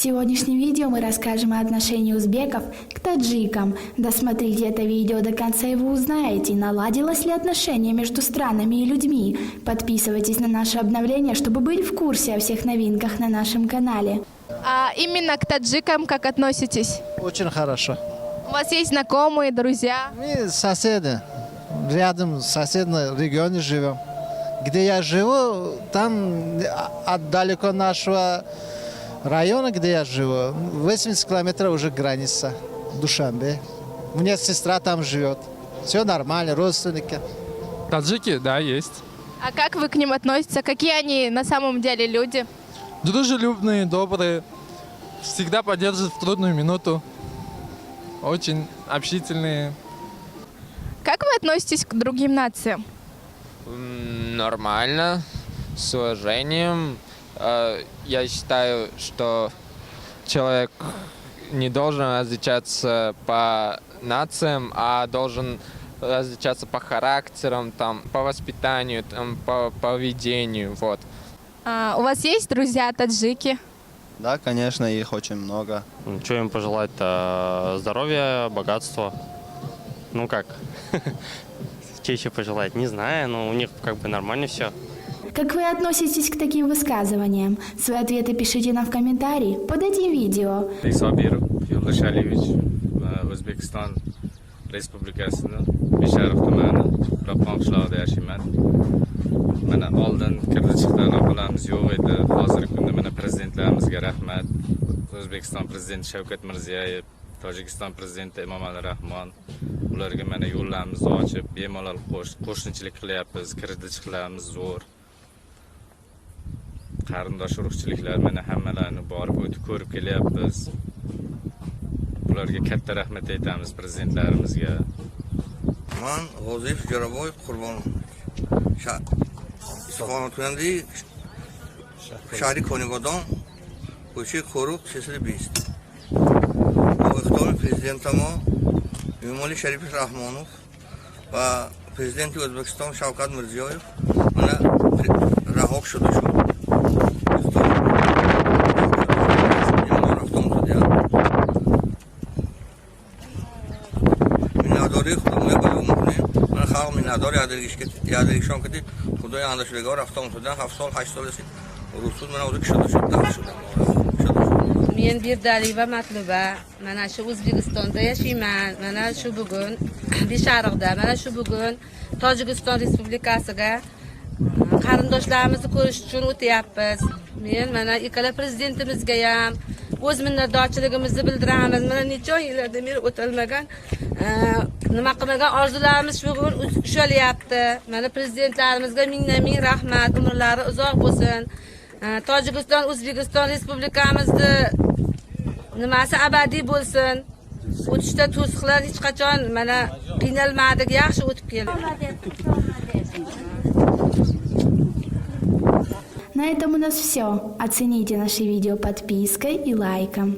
сегодняшнем видео мы расскажем о отношении узбеков к таджикам. Досмотрите это видео до конца, и вы узнаете, наладилось ли отношение между странами и людьми. Подписывайтесь на наше обновление, чтобы быть в курсе о всех новинках на нашем канале. А именно к таджикам как относитесь? Очень хорошо. У вас есть знакомые, друзья? Мы соседи. Рядом в соседнем регионе живем. Где я живу, там от далеко нашего района, где я живу, 80 километров уже граница. Душанбе. У меня сестра там живет. Все нормально, родственники. Таджики, да, есть. А как вы к ним относитесь? Какие они на самом деле люди? Дружелюбные, добрые, всегда поддержат в трудную минуту. Очень общительные. Как вы относитесь к другим нациям? Нормально, с уважением. Я считаю, что человек не должен различаться по нациям, а должен различаться по характерам, там, по воспитанию, там, по поведению. Вот. А, у вас есть друзья таджики? Да, конечно, их очень много. Что им пожелать-то? Здоровья, богатства. Ну как? Че еще пожелать? Не знаю, но у них как бы нормально все. Как вы относитесь к таким высказываниям? Свои ответы пишите нам в комментарии под этим видео. Sobirov Yo'ldoshaliyevich, O'zbekiston Respublikasini Beshariq tumani, Ropqon qishlog'ida yashayman. Mana oldin kirdi chiqdi aloqalarimiz yo'q edi. Hozirgi kunda mana prezidentlarimizga rahmat. O'zbekiston prezidenti Shavkat Mirziyoyev, Tojikiston prezidenti Emomali Rahmon, ularga mana yo'llarimizni ochib, bemalol qo'shnichilik qilyapmiz, kirdi chiqlarimiz zo'r. Qarindosh urug'chiliklar mana hammalarini borib o'tib ko'rib kelyapmiz. Bularga katta rahmat aytamiz prezidentlarimizga. Man G'oziyev Jo'raboyev Qurbon, istiqomatkunandayi shahri Konibodom, ko'cha Qo'ruq, 320. Бо иқдоми президента мо Эмомалӣ Шарифович Раҳмонов ва президенти O'zbekiston Shavkat Mirziyoyev mana раҳо шуда шуд. Иқдом рафтон шудияд. Миннатдории худамоя баён мекунем. Мана халқ миннатдор ядагишон киди худои андашудагор рафтон шудан 7 сол 8 сол русуд мана o'zi кушода шуд, даф шудам, кушода шуд. Men Berdaliyeva Matluba, mana shu O'zbekistonda yashayman. Mana shu bugun Beshariqda, mana shu bugun Tojikiston Respublikasiga qarindoshlarimizni ko'rish uchun o'tyapmiz. Men mana ikkala prezidentimizga ham o'z minnatdorchiligimizni bildiramiz. Mana necha yillardan beri o'tilmagan, nima qilmagan orzularimiz shu bugun ushalyapti. Mana prezidentlarimizga mingdan ming rahmat, umrlari uzoq bo'lsin. Tojikiston, O'zbekiston Respublikamizni nimasi abadiy bo'lsin. O'tishda to'siqlar hech qachon mana qiynalmadik, yaxshi o'tib keldik. На этом у нас все. Оцените наше видео подпиской и лайком.